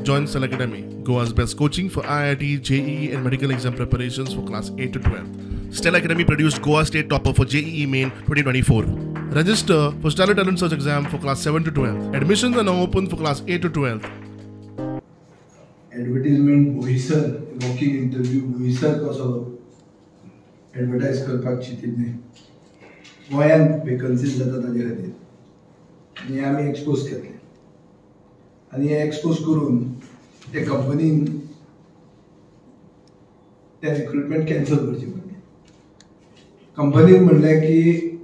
Join Stellar Academy, Goa's best coaching for IIT, JEE and medical exam preparations for class 8 to 12. Stellar Academy produced Goa State Topper for JEE Main 2024. Register for Stellar Talent Search exam for class 7 to 12. Admissions are now open for class 8 to 12. Advertisement Boisar, walking interview Boisar कसो advertise करपाक चिंतिल्लें. गोंयांत vacancies जाता ताजे खातीर आनी हें आमी एक्सपोज केलें आनी हें एक्सपोज करून ते कंपनीन तें रिक्रुटमेंट कॅन्सल करचें पडलें. कंपनीन म्हणलें की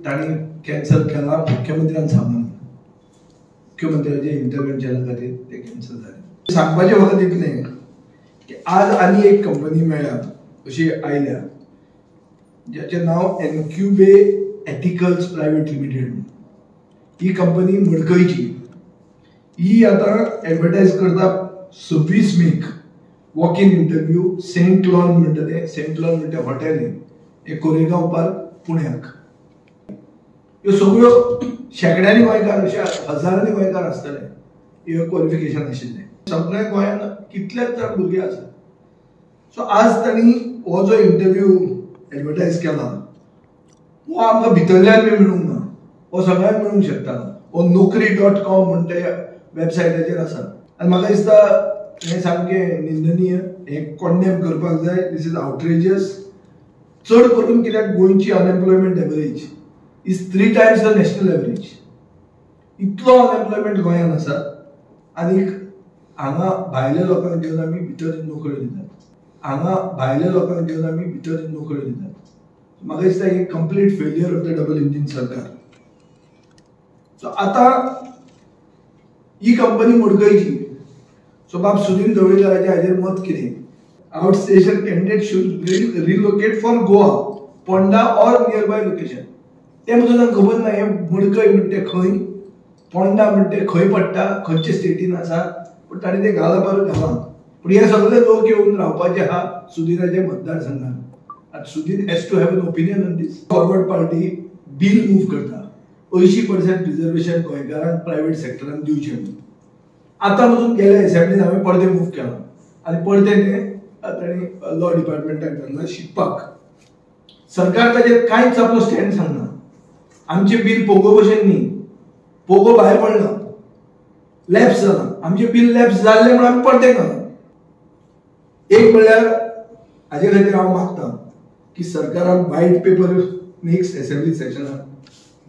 तांणी कॅन्सल केलां मुख्यमंत्र्यान सांगून, मुख्यमंत्र्याच्या इंटरवेन्शना खातीर तें कॅन्सल जालें. सांगपाचें फकत इतलें की आज आनी एक कंपनी मेळ्ळ्या अशी आयल्या ज्याचें नांव एनक्युबे एथिकल्स प्रायव्हेट लिमिटेड. ही कंपनी मडकयची. ही आतां एडवर्टायज करता 26 make walk in interview Saint Lawn म्हणटा तें, सेंट लॉन म्हणटा हॉटेल हें कोरेगांव पार्क पुण्याक. ह्यो सगळ्यो शेंकड्यांनी गोंयकार अशे हजारांनी गोंयकार आसतले ह्यो क्वॉलिफिकेशन आशिल्ले. सगळ्या गोंयांत कितलेच जाण भुरगे आसात. सो आज तांणी हो जो इंटरव्यू एडवर्टायज केला हो आमकां भितरल्यान बी मेळूंक ना, हो सगळ्यांक मेळूंक शकता. हो naukri.com म्हणटा वेबसायटाचेर आसा आनी म्हाका दिसता हें सामकें निंदनीय, हें कॉन्डेम करपाक जाय. This is outrageous. चड करून कित्याक गोंयची unemployment average is 3 times the national average. इतलो अनएम्प्लॉयमेंट गोंयांत आसा आनी हांगा भायल्या लोकांक घेवन आमी भितर नोकऱ्यो दितात, हांगा भायल्या लोकांक घेवन आमी भितर नोकऱ्यो दितात. म्हाका दिसता हें complete failure of the double engine सरकार. सो आतां ही कंपनी मडकयची. सो बाब सुदीन ढवळीकाराचें हाजेर मत कितें? Out station candidate should relocate for Goa, Ponda or near by location. तें म्हजो तांकां खबर ना हें मडकय म्हणटा तें खंय, पोंडा म्हणटा तें खंय पडटा, खंयचे स्टेटीन आसा, पूण ताणें तें घालां बरें घालां. पूण हे सगळे लोक येवन रावपाचे आहा सुदीनाच्या मतदारसंघात. आतां Sudin has to have an opinion on this. Forward Party bill move करता 80% रिजर्वेशन गोंयकारांक प्रायवेट सेक्टरान दिवचें म्हणून. आतां पसून गेल्या एसेंब्लीन हांवें परतें मूव केलां आनी परतें तें ताणें लॉ डिपार्टमेंटाक धाडलां शिकपाक. सरकार ताचेर कांयच आपलो स्टँड सांगना. आमचें बील पोगो भशेन न्ही, पोगो भायर पडला, लॅप्स जाला. आमचें बील लॅप्स जाल्लें म्हणून आमी परतें घालां. एक म्हणल्यार हाजे खातीर हांव मागता की सरकारान व्हायट पेपर नेक्स्ट एसेंब्ली सेशनाक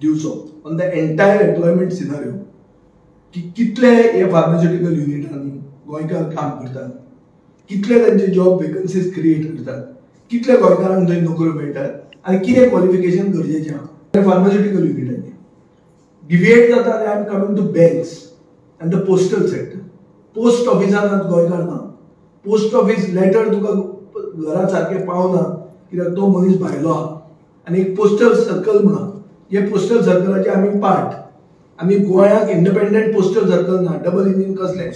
दिवचो on the entire employment scenario की कितले हे फार्मास्युटिकल युनिटांनी गोंयकार काम करतात, कितले तांचे जॉब वेकन्सीज क्रिएट करतात, कितले गोंयकारांक थंय नोकऱ्यो मेळटात आनी कितें क्वॉलिफिकेशन गरजेचें आहा फार्मास्युटिकल युनिटांनी. डिविएट जाता आनी I am coming to banks and the postal sector. Post ऑफिसान आज गोंयकार ना, पोस्ट ऑफिस लेटर तुका घरा सारकें पावना कित्याक तो मनीस भायलो आहा. आनी एक पोस्टल सर्कल म्हणा, हे पोस्टल सर्कलाचे आमी पार्ट. आमी गोंयाक इंडिपेंडंट पोस्टल सर्कल ना, डबल इंजीन कसलें.